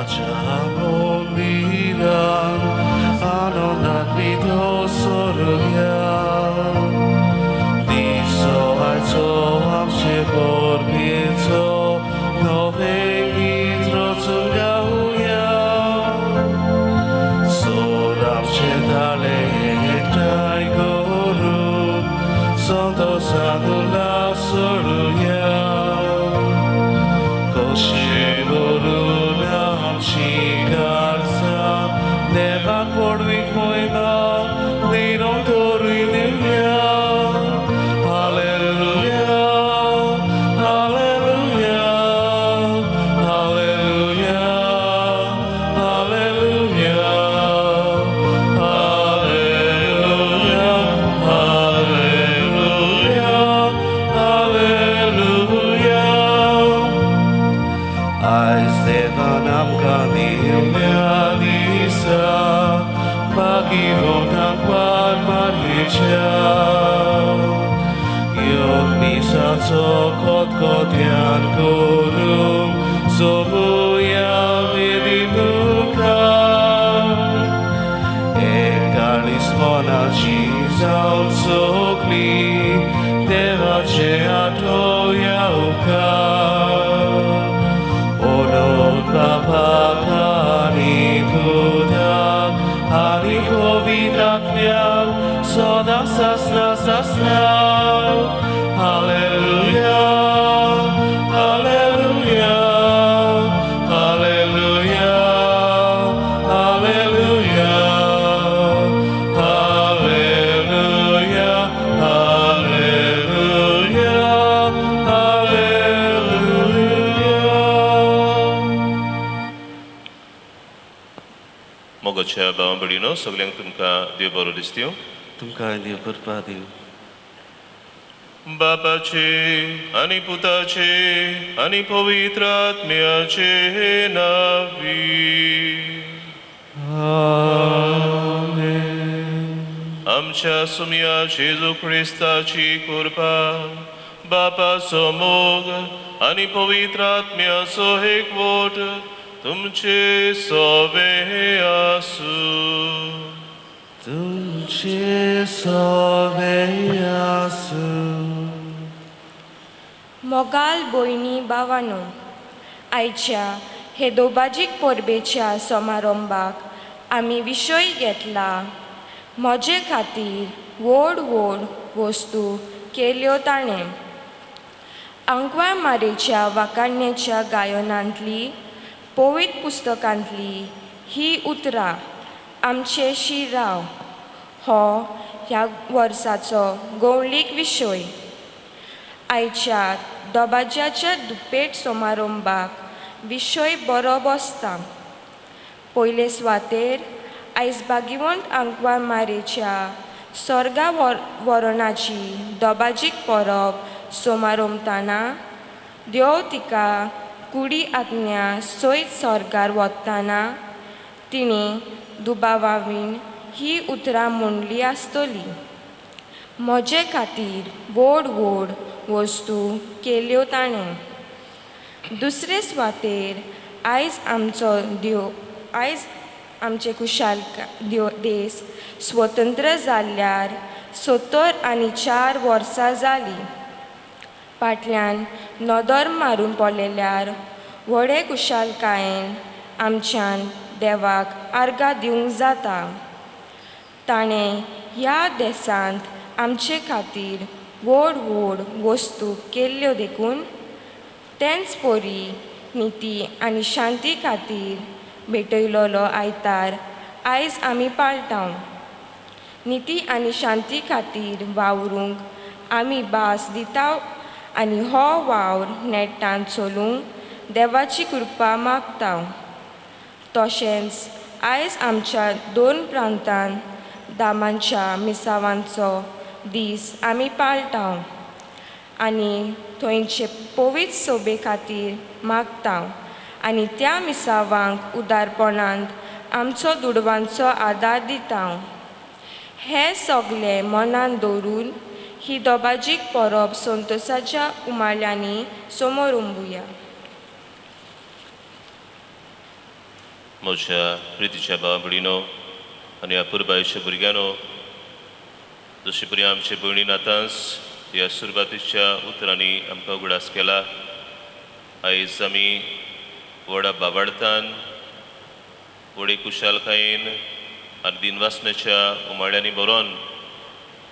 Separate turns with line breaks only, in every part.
देवाच्या मंदिरान आनंदान भितर सरुया. दिसो आयचो आमचे परबेचो नवें गीत रचून गावया. सोद आमचे ताळे एकठांय करून संतोसान उल्हास सोडुया. खोशी भरून आमची काळजां देवाक व्हडवीक मोयना निरंतरूय दिवया. हालेलुया, हालेलुया, हालेलुया, हालेलुया, हालेलुया, हालेलुया, हालेलुया. आयज देवान आमकां दिल्ल्या दिसा भागीवंत आंकवार मारयेच्या येवन मिसाचो खतखत्यान करूंक जमुया वेदी मुखार. एकाळीस मनाची जावन सगळीं देवाचे आठोवया उपकार. ओनोद बापाक आनी पुताक आनी पवित्र आत्म्याक सदां सासणा सासणा. हालेलुया, हालेलुया, हालेलुया, हालेलुया, हालेलुया, हालेलुया, हालेलुया.
मोगाच्या भाव भयणीनो, सगल्यांक तुमकां देव बरो दिसत्यो.
तुमकां देव कृपा दिवं.
बापाचे आनी पुताचे आनी पवित्र आत्म्याचे नावी.
आमेन.
आमच्या सुमया जेजू क्रिस्ताची कृपा, बापाचो मोग आनी पवित्र आत्म्याचो एकवट तुमचे सोबे आसूं.
तुमचे सोबे आसूं.
मोगाल भयणी भावानो, आयच्या हे दोबाजीक परबेच्या समारंभाक आमी विशय घेतला, म्हजे खातीर व्हड व्हड वस्तू केल्यो ताणें. आंकवार मारेच्या वाखाणण्याच्या गायनांतली पवित्र पुस्तकांतली ही उतरां आमचे शिराव हो ह्या वर्साचो गवळीक विशय. आयच्या दबाज्याच्या दुपेट समारंभाक विशय बरो बसता. पयले सुवातेर आयज भागिवंत आंकवार मारेच्या सर्गा वरणाची दबाजीक परब समारंभताना देव तिका कुडी आज्ञा सयत सर्गार वतना तिणें दुबावावीन ही उतरां म्हणली आसतली, म्हजे खातीर व्हड व्हड वस्तू केल्यो ताणें. दुसरे सुवातेर आयज आमचो देव, आयज आमचे खुशाल देस स्वतंत्र जाल्ल्यार 74 वर्सां जालीं. फाटल्यान नदर मारून पळयल्यार व्हडे खुशालकायेन आमच्यान देवाक आर्गां दिवंक जाता. ताणें ह्या देसांत आमचे खातीर व्हड व्हड वस्तू केल्ल्यो देखून तेंच परी निती आनी शांती खातीर भेटयलोलो आयतार आयज आमी पाळटा. निती आनी शांती खातीर वावरूंक आमी भास दिता आनी हो वावर नेटान चलूंक देवाची कृपा मागता. तशेंच आयज आमच्या दोन प्रांतान दामांच्या मिसावांचो दीस आमी पाळटा आनी थंयचे पवित्र सोबे खातीर मागता आनी त्या मिसावांक उदारपणांत आमचो दुडवांचो आदार दिता. हे सगळे मनान दवरून ही दोबाजीक परब संतोसाच्या उमाळ्यांनी समोर उंबुया.
म्हज्या प्रितीच्या भाव भयणीनो आनी अपुरबायेच्या भुरग्यांनो, जशे परी आमचे भयणीन आतांच ह्या सुरवातीच्या उतरांनी आमकां उगडास केला, आयज आमी व्हडा बाबाडतान, व्हडे कुशालकायेन आनी दिनवासनाच्या उमाळ्यांनी बरोवन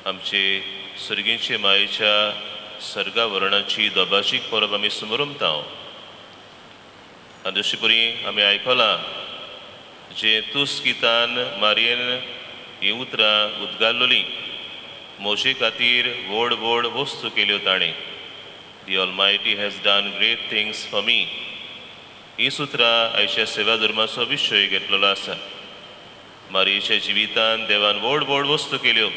आमचे सर्गींचे मायेच्या सर्गावरणाची दोबाजीक परब आमी समरमता. आनी जशे परी आमी आयकलां जे तुस गितान मारयेन हीं उतरां उदगारलोलीं, म्हजे खातीर व्हड व्हड वस्तू केल्यो ताणें, The Almighty has done great things for me, हीं सुत्रां आयच्या सेवा धर्माचो विशय घेतलेलो आसा. मारयेच्या जिवितान देवान व्हड व्हड वस्तू केल्यो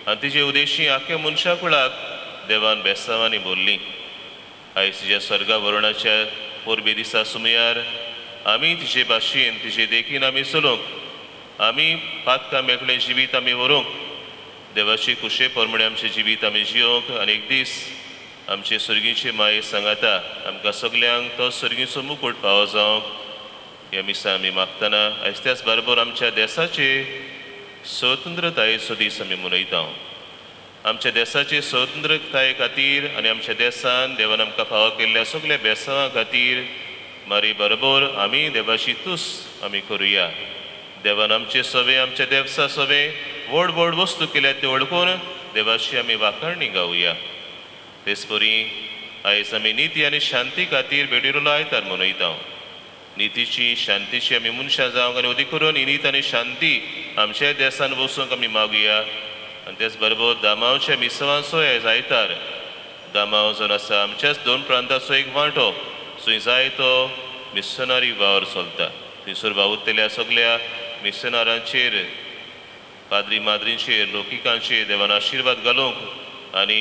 आनी तिजे उदेशी आख्या मनशा कुळाक देवान बेसांवांनी भरली. आयज तिज्या सर्गावरणाच्या परबे दिसा सुमयार आमी तिजे भाशेन, तिजे देखीन आमी चलूंक, आमी पातकां मेकळें जिवीत आमी व्हरूंक, देवाचे कुशे प्रमाणे आमचें जिवीत आमी जियोंक आनी एक दीस आमचे सर्गीचे माये सांगाता आमकां सगल्यांक तो सर्गीचो मुकूट फावो जावंक ह्या मिसां आमी मागतना आयज त्याच बरोबर आमच्या देसाचे स्वतंत्रतायेचो दीस आमी मनयता. आमच्या देसाचे स्वतंत्रताये खातीर आनी आमच्या देसान देवान आमकां फावो केल्ल्या सगल्या बेसांवां खातीर मारी बरोबर आमी देवाची तुस आमी करुया. देवान आमचे सवे, आमच्या देवसा सवे व्हड व्हड वस्तू केल्या त्यो वळखून देवाची आमी वाखाणणी गावया. तेच परी आयज आमी निती आनी शांती खातीर भेटिल्लो आयतार मनयता. नितीची शांतीची आमी मनशां जावंक आनी अदीक करून ही नीत आनी शांती आमच्या देसान वचूंक आमी मागुया. आनी तेच बरोबर दामांवच्या मिसवांचो आयज आयतार, दामांव जावन आसा आमच्याच दोन प्रांताचो एक वांटो, थंय जायतो मिशनरी वावर चलता. थंयसर वावुरतल्या सगल्या मिशनरांचेर, पाद्री माद्रींचेर, लोकिकांचेर देवान आशिर्वाद घालूंक आनी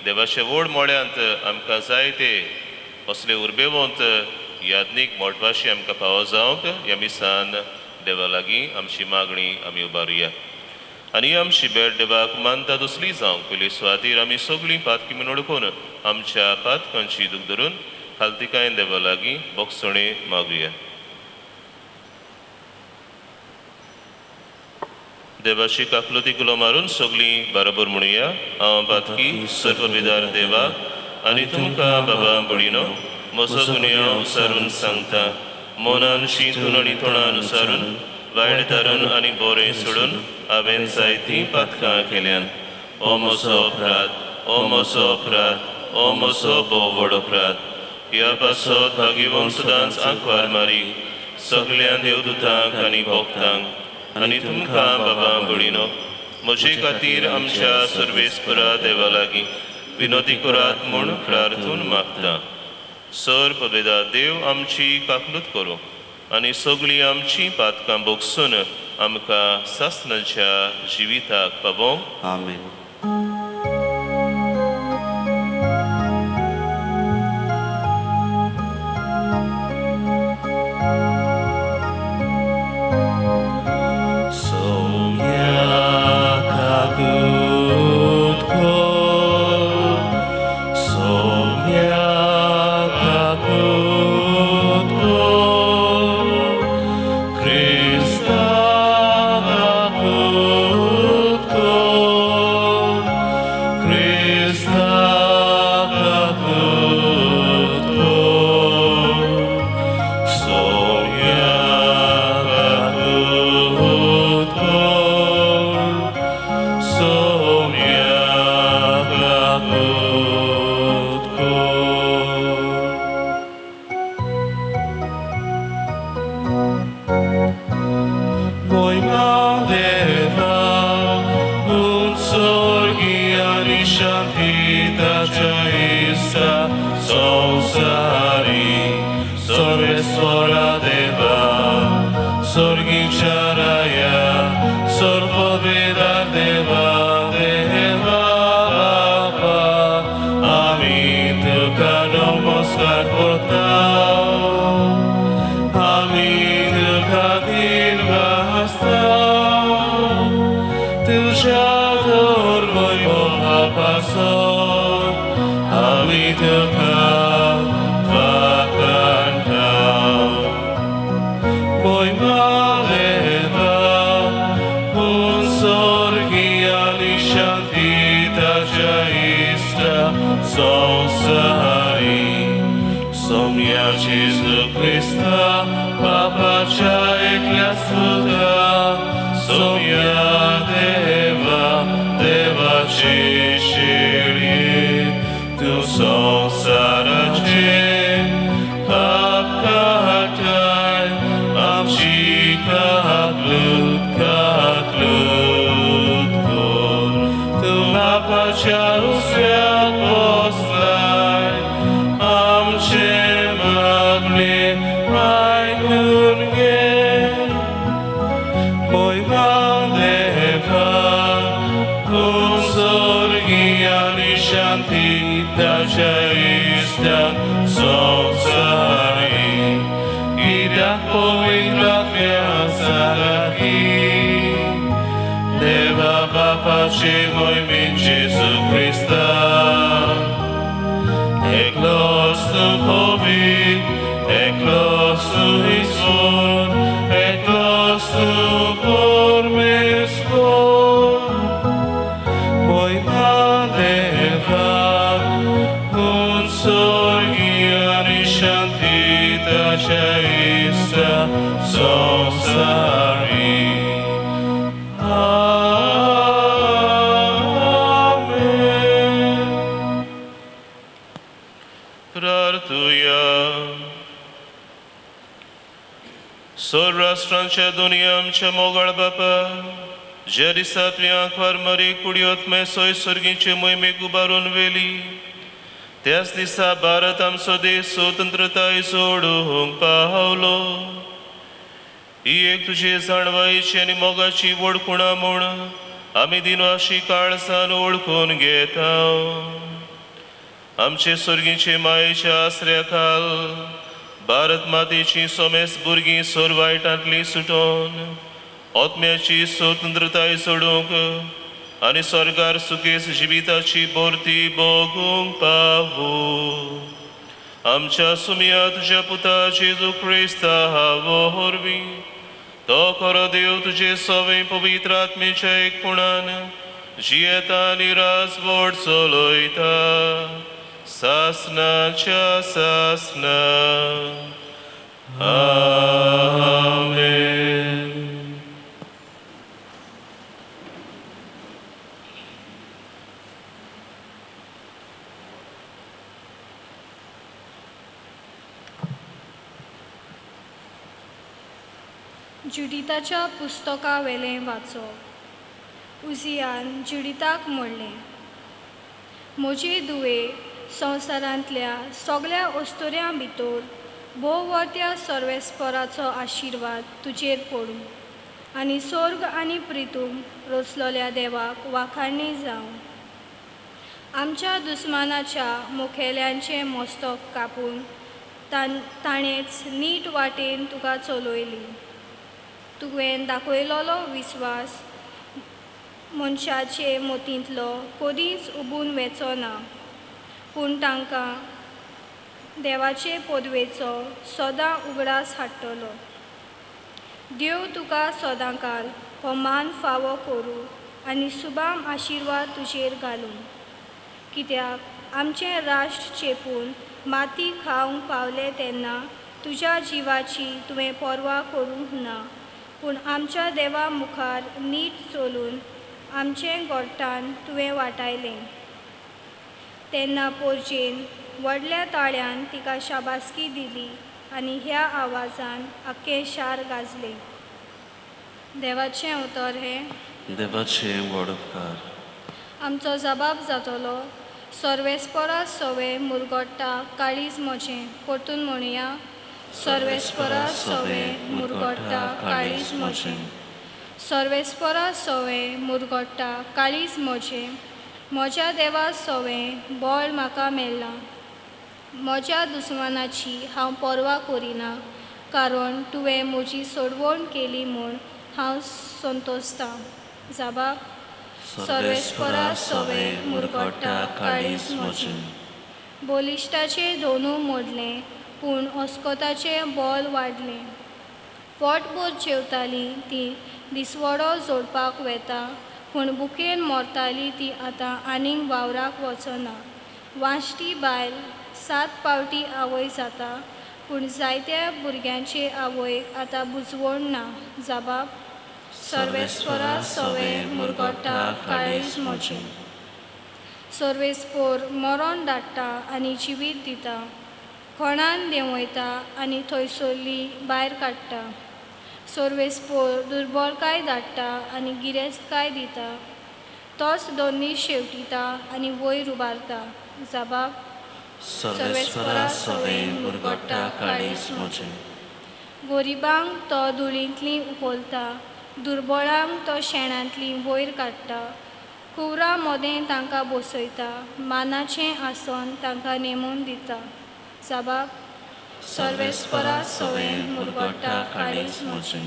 देवाच्या व्हड मोळ्यांत आमकां जायते असले उर्बेवंत याज्ञीक मोटवाशी आमकां फावो जावंक ह्या मिसान देवा लागीं आमची मागणी आमी उबारुया. आनी आमची भेट देवाक मानता दुसरी जावंक पयली सुवातीर आमी सगळीं पातकी म्हूण वळखून आमच्या पातकांची दूख धरून खालतिकायेन देवा लागीं बोगसणे मागुया. देवाची काकलुती गुलो मारून सगळीं बरोबर म्हणुया. हांव पातकी सर्वविदार देवा आनी तुमकां बाबा भयणीनो म्हजो गुन्यांव सारून सांगता, मनान शिंतून आनी तोंडान सारून, वायट धरून आनी बरें सोडून हांवें जायतीं पातकां केल्यान. ओ म्हजो अपराध, ओ म्हजो अपराध, ओ म्हजो भोव व्हड अपराध. ह्या पासत भागीवंत सदांच आंकवार मारी सगल्या देवदूतांक आनी भक्तांक आनी तुमकां बाबा भयणीनो म्हजे खातीर आमच्या सर्वेस्परा देवा लागीं विनोदी करात म्हूण प्रार्थून मागता. सर पवेदा देव आमची काकलूत करूं आनी सगळीं आमची पातकां भोगसून आमकां सासणाच्या जिविताक पावोवंक.
आमेन.
Boy,
क्रिस्ता बापाच्या एकल्या सुता सोम्या देवा देवाची शिळी तूं संवसाराचे पाप काडटाय आमची काकलूत काकलूत कर तूं बापाच्या उस्याक बसलाय आमचे मागणे आयकून घे मोयमा देवा तूं स्वर्गी आनी शांती ताच्या इश्टाक संवसारी कित्याक पवित्र आत्म्या सांगाती देवा बापाचे मोहिमेन जेजू क्रिस्ता एकलोच तूं पवित्र एकलोच तूं ईश्वर एकलोच तूं परमेश्वर मोहिमा देवा तूं स्वर्गी आनी शांती ताच्या इश्टाक संवसारी. आमेन.
प्रार्थुया. स्वराष्ट्रांच्या दुनिया आमच्या मोगाळ बापा, ज्या दिसा तुवें आंकवार मरी कुडयोत्मे सोय सर्गीचे मोहिमेक उबारून व्हेली त्याच दिसा भारत आमचो देश स्वतंत्रताय सोडूंक पावलो. ही एक तुजी जाणवायेची आनी मोगाची व्हड खुणा म्हूण आमी दिनवाशी काळसान वळखून घेता. आमचे सर्गीचे मायेच्या आसऱ्या खाल भारत मातेची सोमेस भुरगीं सोर वायटांतली सुटोन आत्म्याची स्वतंत्रताय सोडूंक आनी स्वर्गार सुखेस जिविताची भरती भोगूंक पावू आमच्या सुमया तुज्या पुता जेजू क्रिस्ता वरवीं. तो खरो देव तुजे सवे पवित्र आत्मेच्या एकपणान जियेता आनी राजवट चलयता सासनाच्या सासना. आमेन.
जुडिताच्या पुस्तका वेलें वाचप. उजियान जुडिताक म्हणलें, म्हजी धुवे, संवसारांतल्या सगळ्या अस्तुऱ्यां भितर भोववर्त्या सर्वेस्पराचो आशिर्वाद तुजेर पडूं आनी स्वर्ग आनी प्रितूम रचलोल्या देवाक वाखाणणी जावं. आमच्या दुस्मानाच्या मुखेल्यांचें मस्तक कापून ताणेंच नीट वाटेन तुका चलयली. तुवें दाखयलोलो विस्वास मनशाचे मतींतलो कदींच उबून वेचो ना, पूण तांकां देवाचे पदवेचो सदां उगडास हाडटलो. देव तुका सदांकाल हो मान फावो करूं आनी सुबाम आशिर्वाद तुजेर घालूं, कित्याक आमचें राष्ट्र चेपून माती खावंक पावलें तेन्ना तुज्या जिवाची तुवें पर्वा करूंक ना, पूण आमच्या देवा मुखार नीट चलून आमचें गोरठान तुवें वाटायलें. तेन्ना पोरजेन व्हडल्या ताळ्यान तिका शाबासकी दिली आनी ह्या आवाजान आख्खें शार गाजलें. देवाचें उतर हें.
देवाचे व्हड उपकार.
आमचो जबाब जातलो सर्वेस्परा सवे मुरगोट्टा काळीज म्हजें. परतून म्हणुया, सर्वेस्परा सवे मुरगोट्टा काळीज म्हजें. सर्वेस्परा सवे मुरगोट्टा काळीज म्हजें. म्हज्या देवा सवें बळ म्हाका मेळ्ळां. म्हज्या दुस्मानाची हांव पर्वा करिना, कारण तुवें म्हजी सोडवण केली म्हूण हांव संतोसतां. जबाब
सर्वेस्परा सवे मुरगोट्टा काळीज म्हजें.
बलिश्टाचें दोनू मोडलें, पूण अस्कोताचें बळ वाडलें. पोटभर जेवताली ती दिसवडो जोडपाक वेता, पूण बुकेन मरताली ती आतां आनीक वावराक वचना. वांश्टी बायल 7 पावटी आवय जाता, पूण जायत्या भुरग्यांचे आवयक आतां बुजवण ना. जबाब सर्वेस्परा सवे मुरगोटा काळीज म्हजें. सर्वेस्पोर मरण धाडटा आनी जिवीत दिता, कोणान देंवयता आनी थंयसरली भायर काडटा. सर्वेस्पोर दुर्बलकाय धाडटा आनी गिरेस्तकाय दिता, तोच दोनी शेवटिता आनी वयर उबारता. जबाब
सर्वेस्परा सवे मुरगोटा काळीज म्हजें.
गोरिबांक तो धुळींतली उखलता, दुर्बळांक तो शेणांतली वयर काडटा. कुवरा मोदें तांकां बसयता, मानाचें आसन तांकां नेमून दिता. जबाब
सर्वेस्परा सवे मुरगोटा काळीज म्हजें.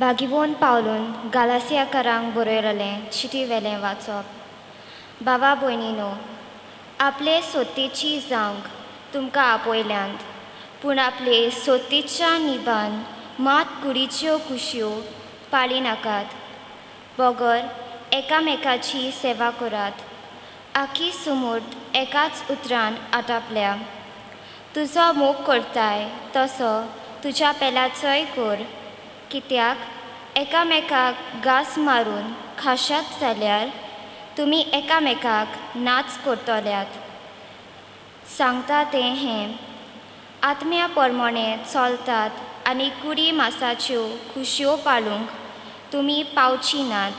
बागिवोन पावलून गालासियाकारांक बरयलें चिटी वेलें वाचप. बाबा भयणीनो, आपले सोतीची जावंक तुमकां आपयल्यांत, पूण आपले सोतीच्या निबान मात कुडीच्यो कुशयो पाळी नाकात, बगर एकामेकाची सेवा करात. आखी सुमूर्त एकाच उतरान आटापल्या. तुजो मोग करताय तसो तुज्या पेल्याचोय कर, कित्याक एकामेकाक घास मारून खाशात जाल्यार तुमी एकामेकाक नाच करतल्यात. सांगता तें हें, आत्म्या प्रमाणे चलतात आनी कुडी मासाच्यो खुशयो पाळूंक तुमी पावची नात.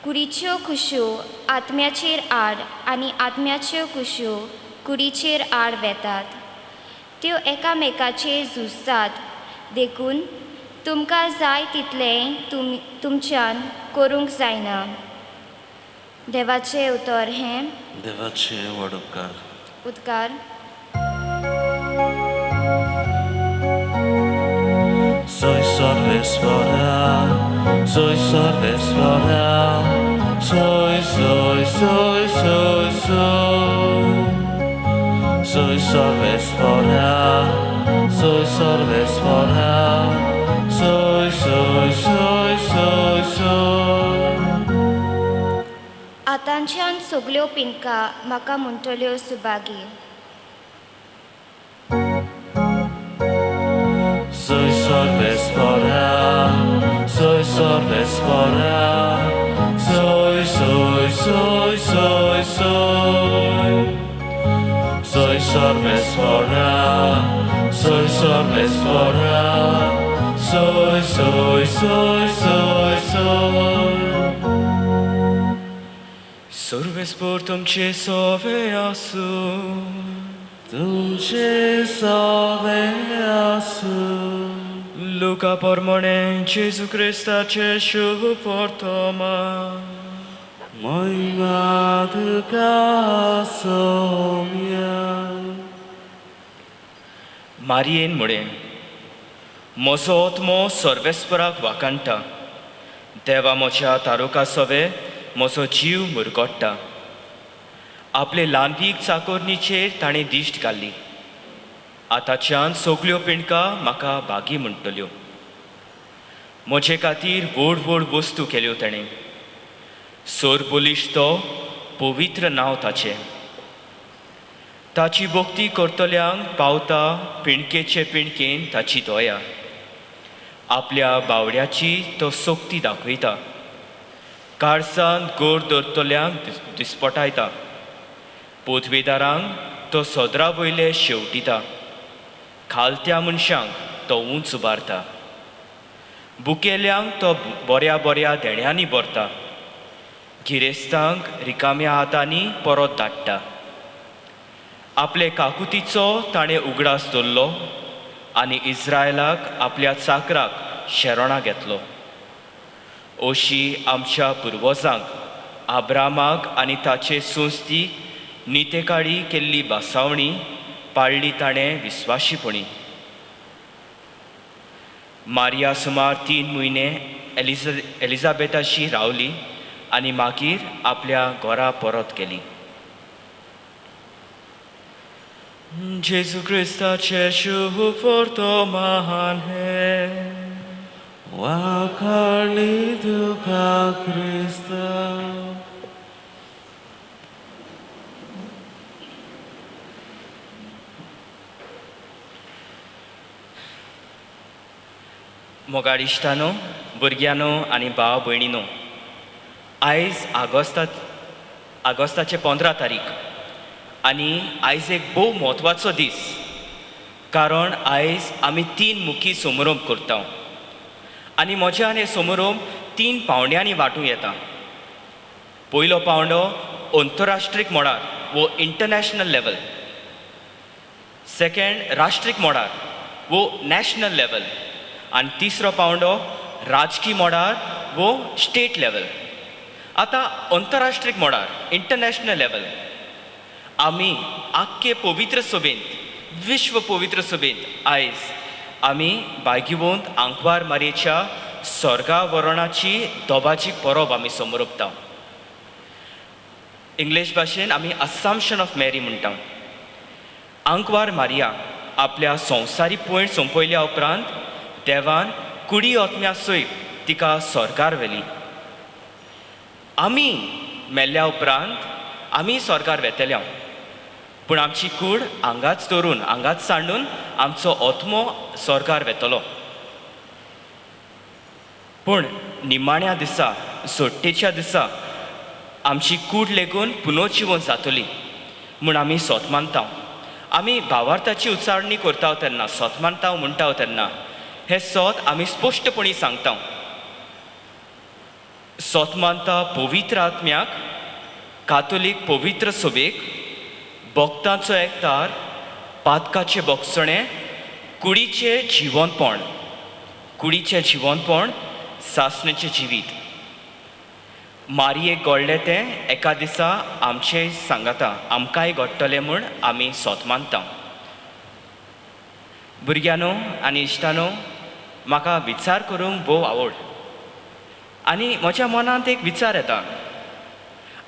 कुडीच्यो खुशयो आत्म्याचेर आड आनी आत्म्याच्यो खुशयो कुडीचेर आड वेतात, त्यो एकामेकाचेर झुजतात. देखून तुमकां जाय तितलें तुमच्यान करूंक जायना. देवाचें उतर हें.
देवाचें व्हड उपकार.
उदकार.
Soy सर्वेस्परा, soy सर्वेस्परा, soy soy soy soy soy. Soy सर्वेस्परा, soy सर्वेस्परा, soy soy soy soy soy.
आतांच्यान सगल्यो पिंका म्हाका म्हणटल्यो Subhagi.
Soy सर्वेस्परा, soy सर्वेस्परा, soy soy soy soy soy. Soy सर्वेस्परा, soy सर्वेस्परा, soy soy soy soy soy.
सर्वेस्पोर तुमचे सोवे आसूं,
तुमचे सोवे आसूं.
लुका प्रमाणे जेजू क्रिस्ताचे शुभ वर्तमान.
महिमा तुका सोम्या.
मारियेन म्हळें, म्हजो आत्मो सर्वेस्पराक वाखाणटा, देवा म्हज्या तारुका सवे म्हजो जीव मुरगोट्टा. आपले ल्हानवीक चाकोरणीचेर ताणें दिश्ट घाल्ली. आतांच्यान सगल्यो पिंडका म्हाका भागी म्हणटल्यो. म्हजे खातीर व्हड व्हड वस्तू केल्यो ताणें. सोर बलिश्ट तो पवित्र नांव ताचें. ताची भक्ती करतल्यांक पावता पिंडकेचे पिंडकेन ताची दया. आपल्या बावड्याची तो सक्ती दाखयता, काळसांत गोड दरतल्यांक दिसपटायता, पोतवेदारांक तो सदरा वयले शेवटिता, खालत्या मनशांक तो उंच उबारता, बुकेल्यांक तो बऱ्या बऱ्या देण्यांनी भरता, गिरेस्तांक रिकाम्या हातांनी परत धाडटा. आपले काकुतीचो ताणें उगडास दवरलो आनी इस्रायलाक आपल्या चाकराक शेरणां घेतलो. अशी आमच्या पुर्वजांक आब्रामाक आनी ताचे संस्थीक नितेकाळी केल्ली भासावणी पाळ्ळी ताणें विस्वाशीपणी. मारिया सुमार 3 म्हयने एलिझाबेथाशी रावली आनी मागीर आपल्या घरा परत गेली. जेजू क्रिस्ताचे शुभ वर्तमान हे।
वाखाणी तुका क्रिस्ता।
मोगाळ इश्टानो, भुरग्यांनो आनी भाव भयणीनो, आयज आगोस्ताचे 15 तारीख आनी आयज एक भोव म्हत्वाचो दीस, कारण आयज आमी 3 मुखी समारंभ करता आनी म्हज्यान हे समारंभ 3 पावंड्यांनी वांटूं येता। पयलो पावंडो अंतरराष्ट्रीय मळार वो इंटरनॅशनल लेवल, सेकेंड राष्ट्रीक मळार वो नॅशनल लेवल आनी तिसरो पावंडो राजकी मळार वो स्टेट लेवल। आतां अंतरराष्ट्रीय मळार इंटरनॅशनल लेवल आमी आख्खे पवित्र सभेंत, विश्व पवित्र सभेंत आयज आमी भाग्यवंत आंकवार मारयेच्या स्वर्गावरणाची दोबाजी परब आमी समरोपता। इंग्लीश भाशेन आमी असाम्पशन ऑफ मॅरी म्हणटा। आंकवार मारिया आपल्या संवसारी पयण सोंपयल्या उपरांत देवान कुडी आत्म्या सयत तिका स्वर्गार व्हेली। आमी मेल्ल्या उपरांत आमी स्वर्गार वेतल्या, पूण आमची कूड हांगाच दवरून, हांगाच सांडून आमचो आत्मो स्वर्गार वेतलो। पूण निमाण्या दिसा, सोट्टेच्या दिसा आमची कूड लेगून पुनर्जिवन जातली म्हूण आमी सोत मानता। आमी भावार्थाची उच्चारणी करता तेन्ना, सोत मानता म्हणटा तेन्ना हें सोत आमी स्पश्टपणी सांगता। सोत मानता पवित्र आत्म्याक, कातोलीक पवित्र सभेक, भक्तांचो एकतार, पातकाचें भोगसणें, कुडीचें जिवनपण, कुडीचें जिवनपण, सासणेचें जिवीत। मारयेक घडलें तें एका दिसा आमचें सांगाता आमकांय घडटलें म्हूण आमी सोत मानता। भुरग्यांनो आनी इश्टानो, म्हाका विचार करूंक भोव आवड आनी म्हज्या मनांत एक विचार येता,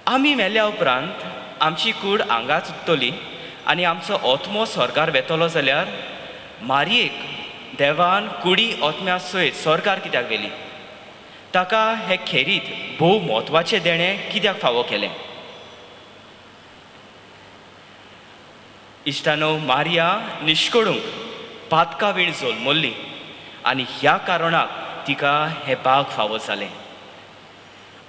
आमी मेल्या उपरांत आमची कूड हांगाच उरतली आनी आमचो आत्मो स्वर्गार वेतलो जाल्यार मारयेक देवान कुडी आत्म्या सयत स्वर्गार कित्याक व्हेली? ताका हें खेरीत भोव म्हत्वाचें देणें कित्याक फावो केलें? इश्टानो, मारिया निश्कडूंक पातका वीण जल्मल्ली आनी ह्या कारणाक तिका हें बाग फावो जालें।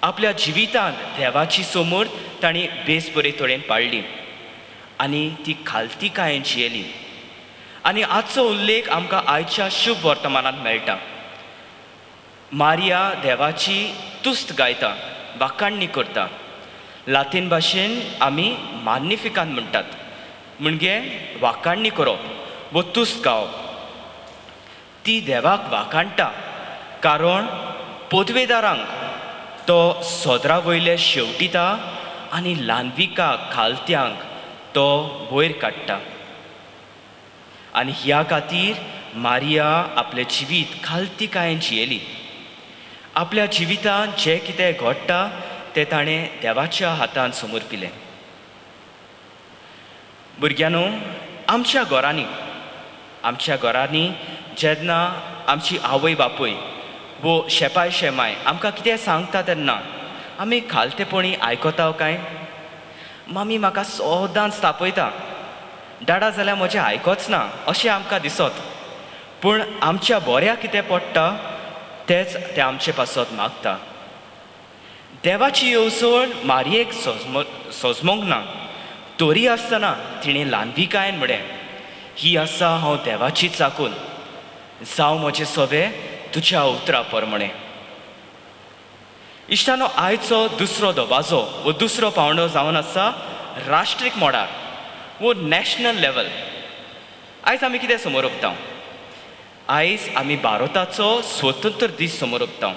आपल्या जिवितांत देवाची समर्थ तांणी बेस बरे तरेन पाळ्ळी आनी ती खालतीकायेन जियेली। आनी आजचो उल्लेख आमकां आयच्या शुभ वर्तमानांत मेळटा। मारिया देवाची तुस्त गायता, वाखाणणी करता। लातीन भाशेन आमी माग्निफिकांत म्हणटात, म्हणजे वाखाणणी करप वो तुस्त गावप। ती देवाक वाखाणटा कारण पदवेदारांक तो सोदरा वयले शेवटिता आनी ल्हानविका खालत्यांक तो वयर काडटा। आनी ह्या खातीर मारिया आपलें जिवीत खालतीकायेन जियेली। आपल्या जिवितांत जें कितें घडटा तें ताणें देवाच्या हातान समर्पिलें। भुरग्यांनो, आमच्या घरांनी जेन्ना आमची आवय बापूय वो शेपाय शेमाय आमकां कितें सांगता तेन्ना आमी खालतेपणी आयकता काय? मामी म्हाका सदांच तापयता, डाडा जाल्यार म्हजें आयकोच ना अशें आमकां दिसत, पूण आमच्या बऱ्या कितें पडटा तेंच तें आमचे पासत मागता। देवाची येवजण मारयेक सोजमोंक ना, तरी आसतना तिणें ल्हानविकायेन म्हळें, ही आसा हांव देवाची चाकून, जावं म्हजें सवें तुज्या उतरा प्रमाणें। इश्टानो, आयचो दुसरो दबाजो वो दुसरो पावंडो जावन आसा राष्ट्रीक मळार वो नॅशनल लेवल। आयज आमी कितें समोर उरता? आयज आमी भारताचो स्वतंत्र दीस समोर उरता।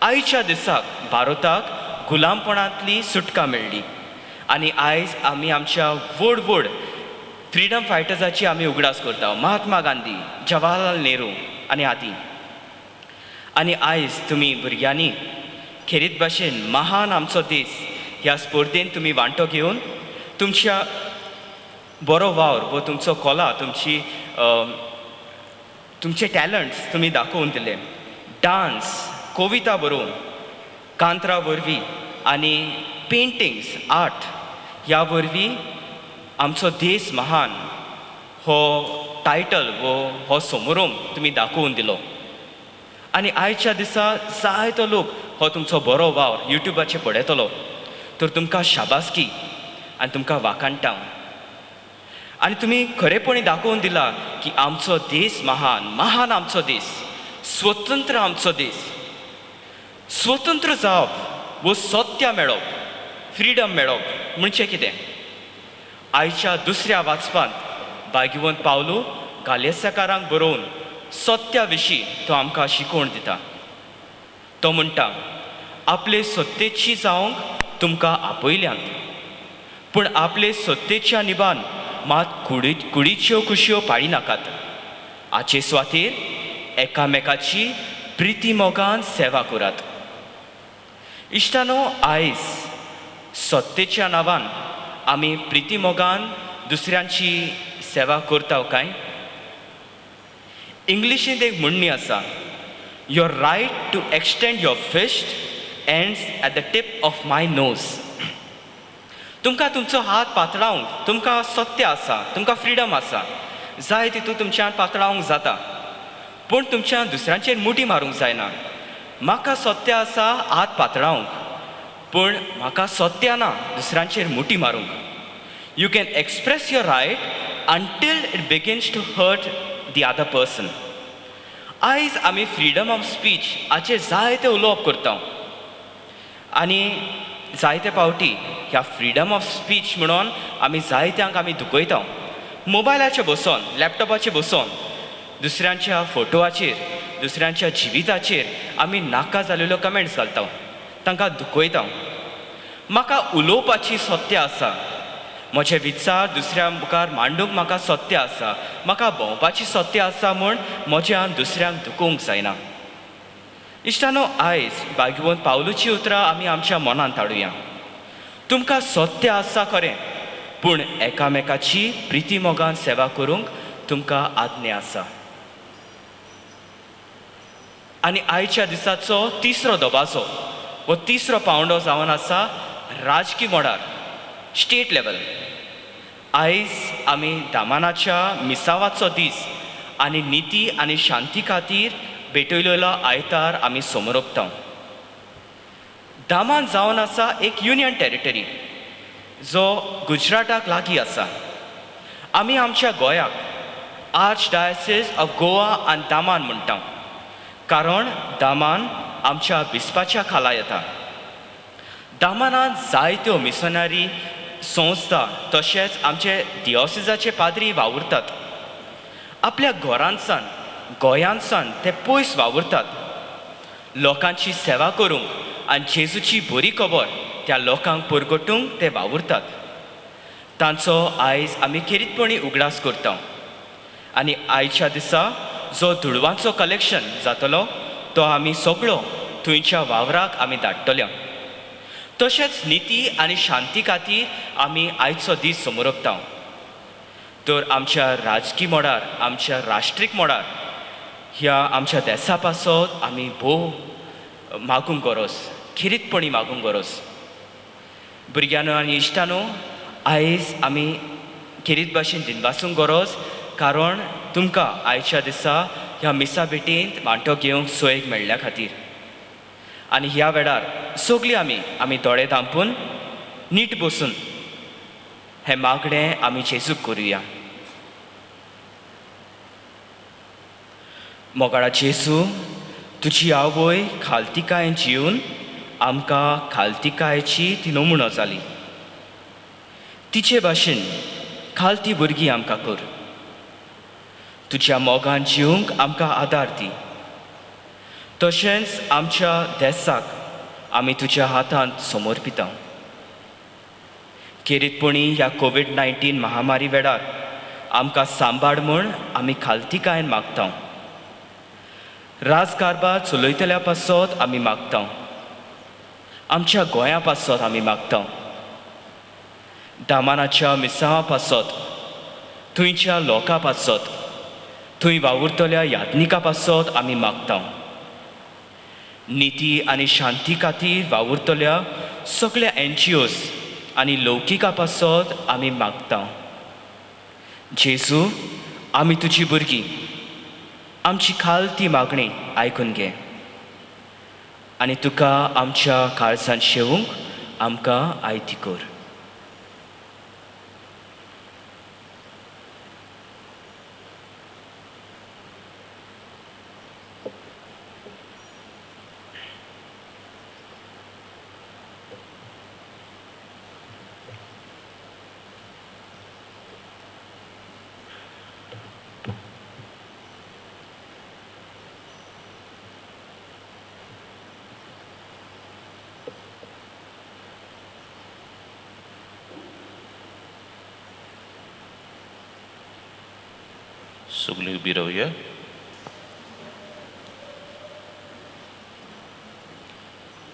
आयच्या दिसाक भारताक गुलामपणांतली सुटका मेळ्ळी आनी आयज आमी आमच्या व्हड व्हड फ्रिडम फायटर्साची आमी उगडास करता, महात्मा गांधी, जवाहरलाल नेहरू आनी आदी। आनी आयज तुमी भुरग्यांनी खेरीत भाशेन महान आमचो देश ह्या स्पर्धेन तुमी वांटो घेवन तुमच्या बरो वावर वो तुमचो कला, तुमची तुमचे टॅलंट्स तुमी दाखोवन दिले. डांस, कविता बरोवन, कांतरा वरवीं आनी पेंटिंग्स, आर्ट ह्या वरवीं आमचो देश महान हो टायटल वो हो समारंभ तुमी दाखोवन दिलो. आनी आयच्या दिसा जायतो लोक हो तुमचो बरो वावर युट्यूबाचेर पळयतलो. तर तुमकां शाबासकी आनी तुमकां वाखाणटा. आनी तुमी खरेपणी दाखोवन दिला की आमचो देश महान, महान आमचो देश, स्वतंत्र आमचो देश. स्वतंत्र जावप वो सत्य मेळप, फ्रिडम मेळप म्हणजे कितें? आयच्या दुसऱ्या वाचपांत भाग्यवंत पावलू गालेस्याकारांक बरोवन सत्या विशीं तो आमकां शिकवण दिता. तो म्हणटा, आपले सत्तेची जावंक तुमकां आपयल्यांत, पूण आपले सत्तेच्या निबान मात कुडीच्यो कुशयो पाळी नाकात. हाचे सुवातेर एकामेकाची प्रिती मोगान सेवा करात. इश्टानो, आयज सत्तेच्या नांवान आमी प्रिती मोगान दुसऱ्यांची सेवा करता काय? इंग्लिशींत एक म्हणणी आसा, your right to extend your fist ends at the tip of my nose. तुमकां तुमचो हात पातळावंक तुमकां सत्य आसा, तुमकां फ्रिडम आसा, जाय तितून तुमच्यान पातळावंक जाता, पूण तुमच्यान दुसऱ्यांचेर मुठी मारूंक जायना. म्हाका सत्य आसा हात पातळावंक, पूण म्हाका सत्य ना दुसऱ्यांचेर मुठी मारूंक. You can express your right until it begins to hurt the other person. आयज आमी फ्रिडम ऑफ स्पीच हाचेर जायते उलोवप करता आनी जायते पावटी ह्या फ्रिडम ऑफ स्पीच म्हणून आमी जायत्यांक आमी दुखयता. मोबायलाचेर बसोन, लॅपटॉपाचेर बसोन दुसऱ्यांच्या फोटोवाचेर, दुसऱ्यांच्या जिविताचेर आमी नाका जालेल्यो कमेंट्स घालता, तांकां दुखयता. म्हाका उलोवपाची सत्य आसा, म्हजे विचार दुसऱ्या मुखार मांडूंक म्हाका सत्य आसा, म्हाका भोंवपाची सत्य आसा, म्हूण म्हज्यान दुसऱ्यांक दुखोवंक जायना. इश्टानो, आयज भाग्यवंत पावलूची उतरां आमी आमच्या मनांत हाडुया. तुमकां सत्य आसा खरें, पूण एकामेकाची प्रिती मोगान सेवा करूंक तुमकां आज्ञा आसा. आनी आयच्या दिसाचो तिसरो दबाजो हो तिसरो पावंडो जावन आसा राजकी मोडार, स्टेट लेवल. आयज आमी दामानाच्या मिसावाचो दीस आनी निती आनी शांती खातीर भेटयलेलो आयतार आमी समरोपता. दामान जावन आसा एक युनियन टेरिटरी जो गुजराताक लागीं आसा. आमी आमच्या गोंयाक आर्च डायसिस ऑफ गोवा आनी दामान म्हणटा, कारण दामान आमच्या बिस्पाच्या खाला येता. दामानात जायत्यो मिशनरी संस्था तशेंच आमचे दियोसिजाचे पाद्री वावुरतात. आपल्या घरांतसान, गोंयांतसान ते पयस वावुरतात लोकांची सेवा करूंक आनी जेजूची बरी खबर त्या लोकांक परगटूंक ते वावुरतात. तांचो आयज आमी खेरीतपणी उगडास करता. आनी आयच्या दिसा जो दुडवांचो कलेक्शन जातलो तो आमी सगळो थंयच्या वावराक आमी धाडटले. तशेंच निती आनी शांती खातीर आमी आयचो दीस समोरपता. तर आमच्या राजकी मोडार, आमच्या राष्ट्रीक मोडार ह्या आमच्या देसा पासत आमी भोव मागूंक गरज, खेरीतपणी मागूंक गरज. भुरग्यांनो आनी इश्टानो, आयज आमी खेरीत भाशेन दिनवासूंक गरज, कारण तुमकां आयच्या दिसा ह्या मिसा भेटींत वांटो घेवंक सोयेक मेळ्ळ्या खातीर. आनी ह्या वेळार सगळीं आमी आमी दोळे धांपून नीट बसून हें मागणें आमी जेजूक करुया. मोगाळा जेजू, तुजी आवय खालतिकायेन जिवन आमकां खालतिकायेची ती नमुनो जाली. तिचे भाशेन खालती भुरगीं आमकां कर. तुज्या मोगान जिवंक आमकां आदार दी. तशेंच आमच्या देसाक आमी तुज्या हातांत समर्पिता. खेरीतपणी ह्या कोवीड-19 महामारी वेळार आमकां सांबाळ म्हूण आमी खालतिकायेन मागता. राजकारभार चलयतल्या पासत आमी मागता. आमच्या गोंया पासत आमी मागता. दामानाच्या मिसांवा पासत, थंयच्या लोकां पासत, थंय वावुरतल्या याज्ञिका पासत आमी मागता. निती आनी शांती खातीर वावुरतल्या सगळ्या एनजीओज आनी लौकिका पासत आमी मागता. जेजू, आमी तुजी भुरगीं, आमची खाल ती मागणी आयकून घे आनी तुका आमच्या काळजान शेवूंक आमकां आयती कर.
सगळीं उबी रावया.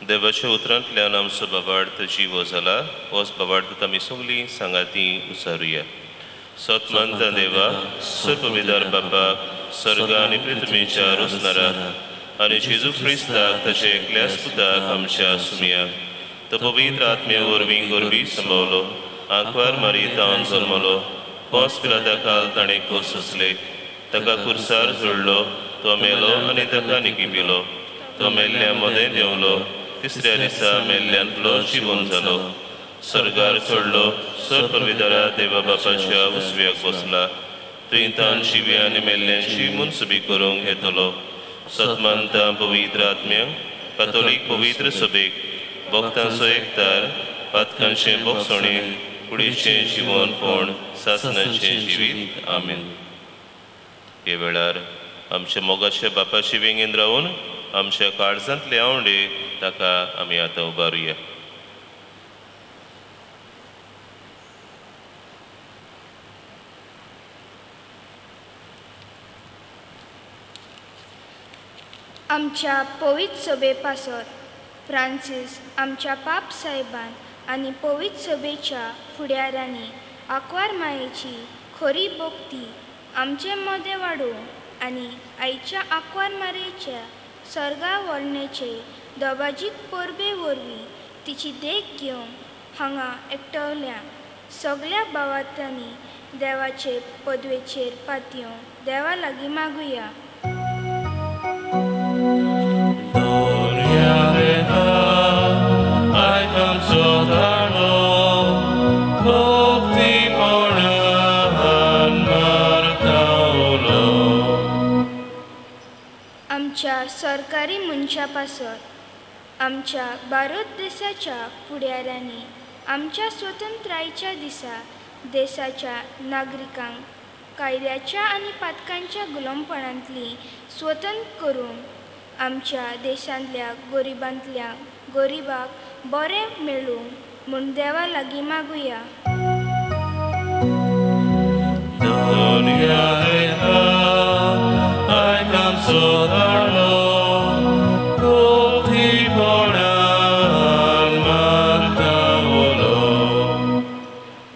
देवाच्या उतरांतल्यान आमचो बाबार्थ जिवो जाला, होच बाबार्थ आमी सगळीं सांगाती उचारुया. सतमंत देवा, सर्वविदार बापा, सर्ग आनी पृथ्वीच्या रोसणारा आनी जेजू क्रिस्ताक ताच्या एकल्याच पुताक आमच्या सुमया, तो पवित्र आत्म्या वरवीं गोरवी संभवलो, आंकवार मारी तावन जल्मलो, पोस पिलाता काल ताणें खोस सोंसले, ताका कुर्सार जोडलो, तो मेलो आनी ताका निकिपिलो, तो मेल्ल्या मदें देंवलो, तिसऱ्या दिसा मेल्ल्यांतलो जिवून जालो, सर्गार चडलो, सर्वविदारा देवा बापाच्या उजव्याक बसला, थंय तान जिव्या आनी मेल्ल्यांची मुनसुबी करूंक येतलो. सतमानता पवित्र आत्म्यांक, कातोलीक पवित्र सभेक, भक्तांचो एकतार, पातकांचें बोगसणें, कुडीचें जिवनपण, सासनाचें जिवीत. आमेन. हे वेळार आमच्या मोगाच्या बापाची वेंगेन रावन आमच्या काळजांतले आवंडे ताका आमी आतां उबारुया.
आमच्या पवित्र सभे पासत फ्रांसीस आमच्या पाप साहेबान आनी पवित्र सभेच्या फुडाऱ्यांनी आंकवार मायेची खरी भक्ती आमचे मदें वाडोवंक आनी आयच्या आंकवार मारयेच्या सर्गा वर्णेचे दबाजीक परबे वरवीं तिची देख घेवंक हांगा एकटवल्या सगल्या भावार्थांनी देवाचे पदवेचेर पातयेवंक देवा लागीं मागुया. आमच्या सरकारी मनशां पासत, आमच्या भारत देशाच्या फुडाऱ्यांनी आमच्या स्वतंत्रायेच्या दिसा देशाच्या नागरिकांक कायद्याच्या आनी पातकांच्या गुलामपणांतली स्वतंत्र करूंक, आमच्या देशांतल्या गरिबांतल्या गरिबाक बरें मेळूंक म्हूण देवा लागीं मागुया.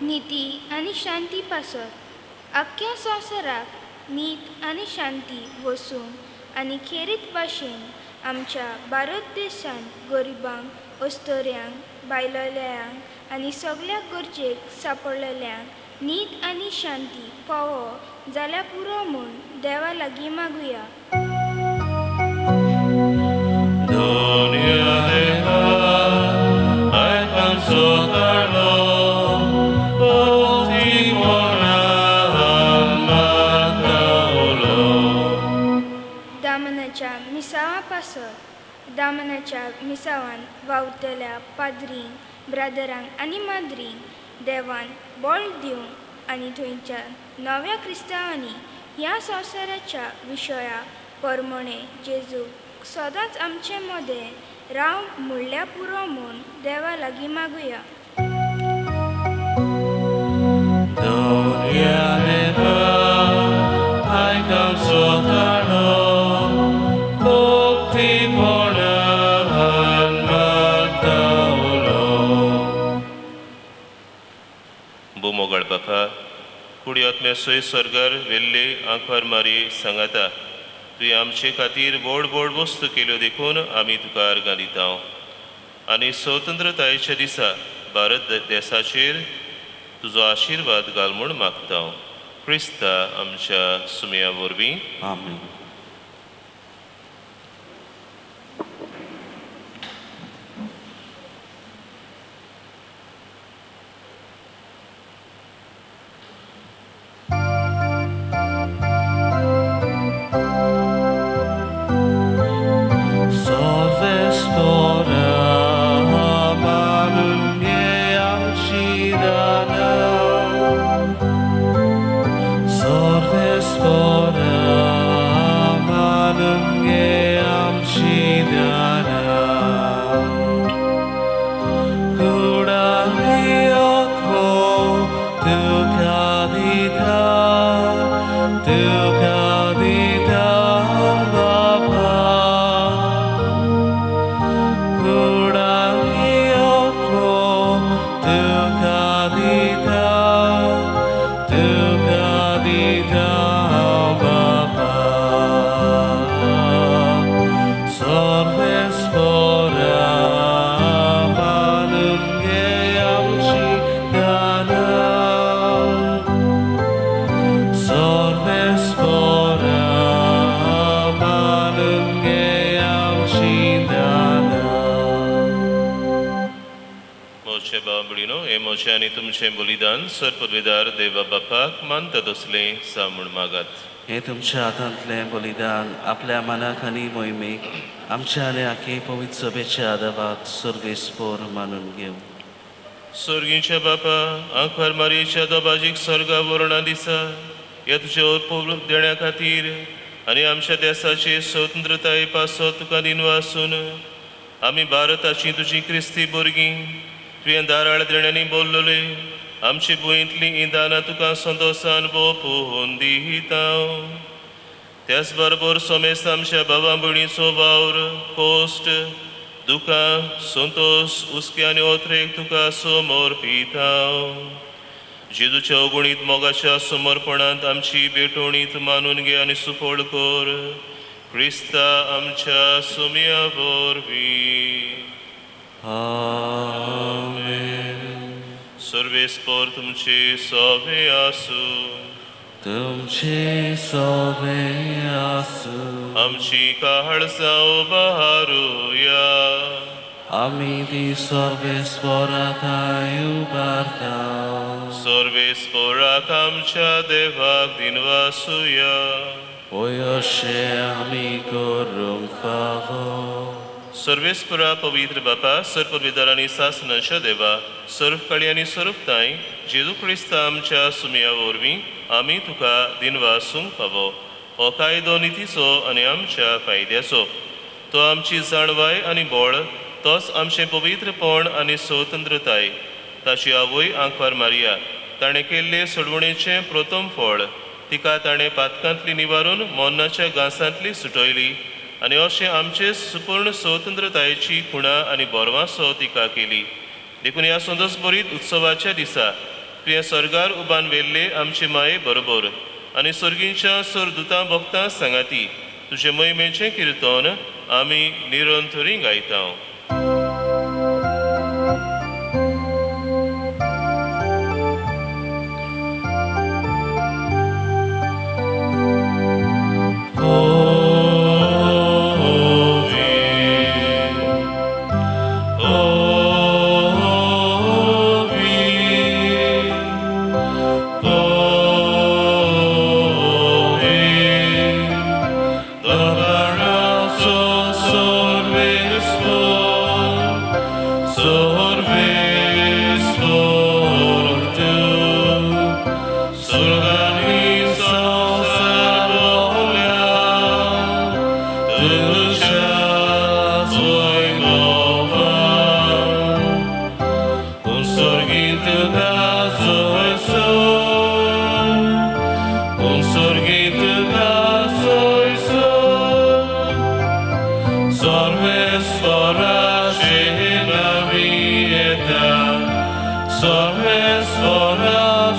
नीती आनी शांती पासत आख्ख्या संवसाराक नीत आनी शांती वसूंक आनी खेरीत भाशेन आमच्या भारत देशांत गरिबांक, अस्तोऱ्यांक, बायलोल्यांक आनी सगल्या गरजेक सांपडलेल्यांक नीत आनी शांती फावो जाल्यार पुरो म्हूण देवा लागीं मागुया. दामनाच्या मिसावा पासत, दामनाच्या मिसावान वावुरतल्या पाद्रींक, ब्रादरांक आनी माद्रींक देवान बळ दिवंक आनी थंयच्या नव्या क्रिस्तांवांनी ह्या संवसाराच्या विशया परमणे जेजूक सदांच आमचे मदें राव म्हणल्यार पुरो म्हूण देवा लागीं मागुया.
मोगळ बापा, कुडी आत्म्या सोय स्वर्गार वेल्ले आंकवार मारी सांगाता तुवें आमचे खातीर व्हड व्हड वस्तू केल्यो देखून आमी तुका अर्गां दिता. आनी स्वतंत्रतायेच्या दिसा भारत देसाचेर तुजो आशिर्वाद घाल म्हूण मागता. क्रिस्ता आमच्या सुमया वरवीं.
आमेन.
आनी तुमचें बलिदान सर पदवेदार देवा बापाक मानता तसलें सा म्हूण मागात.
हें तुमच्या हातांतलें बलिदान आपल्या मनाक आनी मोहिमेक आमच्या आनी आखे पवित्र सभेच्या आदावाक सर्वेस्पोर मानून घेवं.
सर्गीच्या बापा, आंकवार मारयेच्या दोबाजीक स्वर्गा वरणां दिसा ह्या तुज्या अर्पण देण्या खातीर आनी आमच्या देसाचे स्वतंत्रताये पासत तुका दिनवासून आमी भारताची तुजी क्रिस्ती भुरगीं तुवें दाराळ देण्यांनी बोल्लोले आमचे भुंयेंतलीं हीं दानां तुका संतोसान बोपोवन दिता. त्याच बरोबर सोमेस्त आमच्या बाबा भयणीचो वावर, कोश्ट, दुकां, संतोस, हुस्के आनी ओत्रेक तुका समर्पिता. जेजूच्या अगुणीत मोगाच्या समर्पणांत आमची भेटवणीत मानून घे आनी सुफळ कर. क्रिस्ता आमच्या सुमया वरवीं.
आमेन.
सर्वेस्पोर तुमचे सोबे आसूं.
तुमचे सोबे आसूं.
आमची काळजां उबारुया.
आमी ती सर्वेस्पोराक उबारता.
सर्वेस्पोराक आमच्या देवाक दिनवासुया.
अशें आमी करूंक फावो.
सर्वेस्परा पवित्र बापा, सर्वपवित्र आनी सासनाच्या देवा, सर्वकाळी आनी स्वरूपताय जेजू क्रिस्ता आमच्या सुमया वरवीं आमी तुका दिनवासूंक फावो. हो कायदो नितीचो आनी आमच्या फायद्याचो. तो आमची जाणवाय आनी बळ, तोच आमचें पवित्रपण आनी स्वतंत्रताय. ताची आवय आंकवार मारिया ताणें केल्ले सोडवणेचें प्रथम फळ, तिका ताणें पातकांतली निवारून मरणाच्या घांसांतली सुटयली आनी अशें आमचे सुपूर्ण स्वतंत्रतायेची खुणा आनी बोरवासो तिका केली. देखून ह्या संतोसभरीत उत्सवाच्या दिसा तुवें स्वर्गार उबान व्हेल्ले आमचे माये बरोबर आनी सर्गींच्या सरदुतां भक्तां सांगाती तुजे मोहिमेचें किर्तन आमी निरंतरी गायता. Sorves ora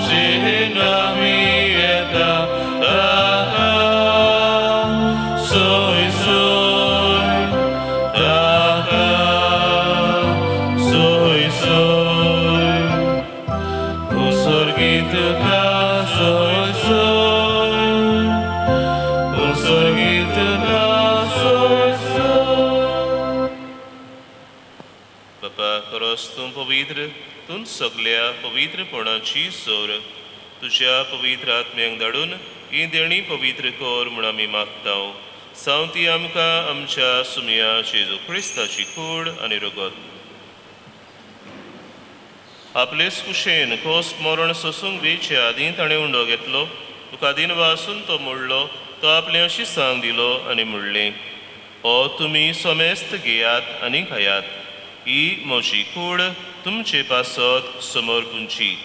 खरोच तूं पवित्र, तूं सगल्या पवित्रपणाची सोर। तुज्या पवित्र आत्म्यांक धाडून ही देणी पवित्र कर म्हूण आमी मागता। सावती आमकां आमच्या सुमया जेजू क्रिस्ताची कूड आनी रगत। आपलेच कुशेन खोस मरण सोसूंक वेचे आदीं ताणें उंडो घेतलो, तुका दिन वासून तो मोडलो, तो आपलें अशी सांग दिलो आनी म्हणलें, ओ तुमी समेस्त घेयात आनी खायात, ही म्हजी कूड तुमचे पासत समर्पूंची।